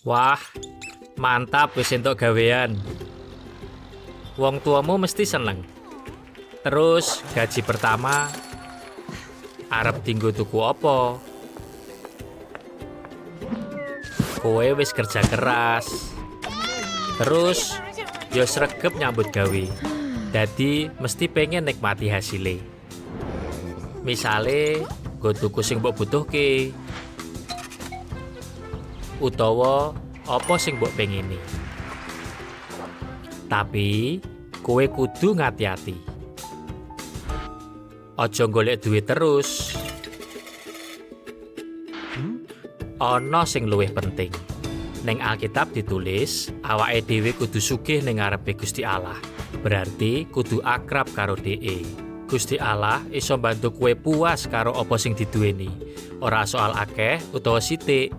Wah, mantap wis entuk gawean. Wong tuamu mesti seneng. Terus gaji pertama arep dinggo tuku apa? Kowe wis kerja keras. Terus yo sregep nyambut gawe. Dadi mesti pengen nikmati hasile. Misale nggo tuku sing mbok butuhke. Utawa apa sing mbok pengini. Tapi kowe kudu ngati-ati. Aja golek duit terus. Ana sing luwih penting. Ning Alkitab ditulis, awake dhewe kudu sugih ning ngarepe Gusti Allah. Berarti kudu akrab karo DE. Gusti Allah iso mbantu kowe puas karo apa sing diduweni. Ora soal akeh utawa sithik.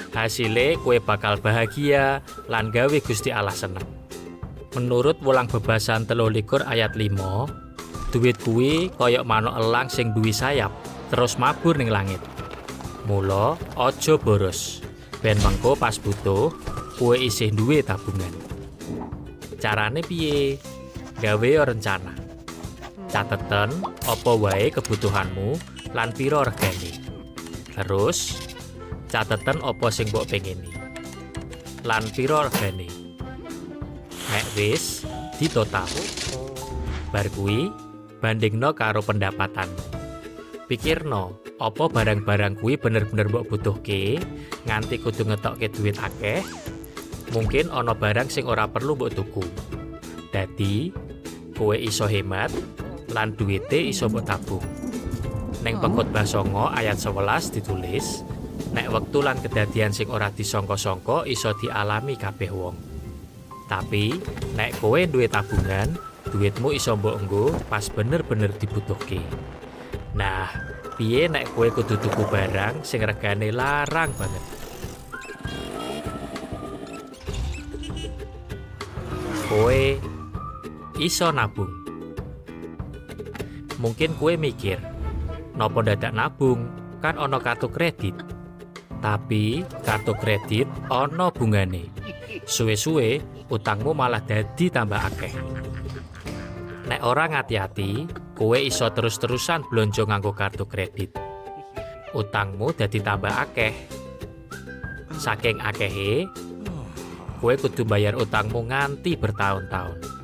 Hasile kowe bakal bahagia lan gawe Gusti Allah seneng. Menurut Wulang Bebasan 23 ayat 5, duit kuwi koyok manuk elang sing duwe sayap, terus mabur ning langit. Mula aja boros. Ben mengko pas butuh, kowe isih duwe tabungan. Carane piye? Gawe yo rencana. Cateten apa wae kebutuhanmu lan piro regane. Terus cateten apa sing mbok pengini. Lan piro regane. Nek wis, ditotal. Bar kuwi bandingno karo pendapatanmu. Pikirno, apa barang-barang kuwi bener-bener mbok butuhke nganti kudu ngetokke duit akeh? Mungkin ana barang sing ora perlu mbok tuku. Dadi, kowe iso hemat lan duwite iso mbok tabung. Ning Pengkhotbah 9 ayat 11 ditulis, nek wektu lan kedadian sing ora disangka-sangka iso dialami kabeh wong. Tapi, nek kowe duwe tabungan, duitmu iso mbok nggo pas bener-bener dibutuhke. Nah, piye nek kowe kudu tuku barang sing regane larang banget? Kowe iso nabung. Mungkin kowe mikir, nopo dadak nabung, kan ono kartu kredit. Tapi kartu kredit ono bungane. Suwe-suwe utangmu malah dadi tambah akeh. Nek ora ngati-ati, kowe iso terus-terusan blonjo nganggo kartu kredit. Utangmu dadi tambah akeh. Saking akehe, kowe kudu bayar utangmu nganti bertahun-tahun.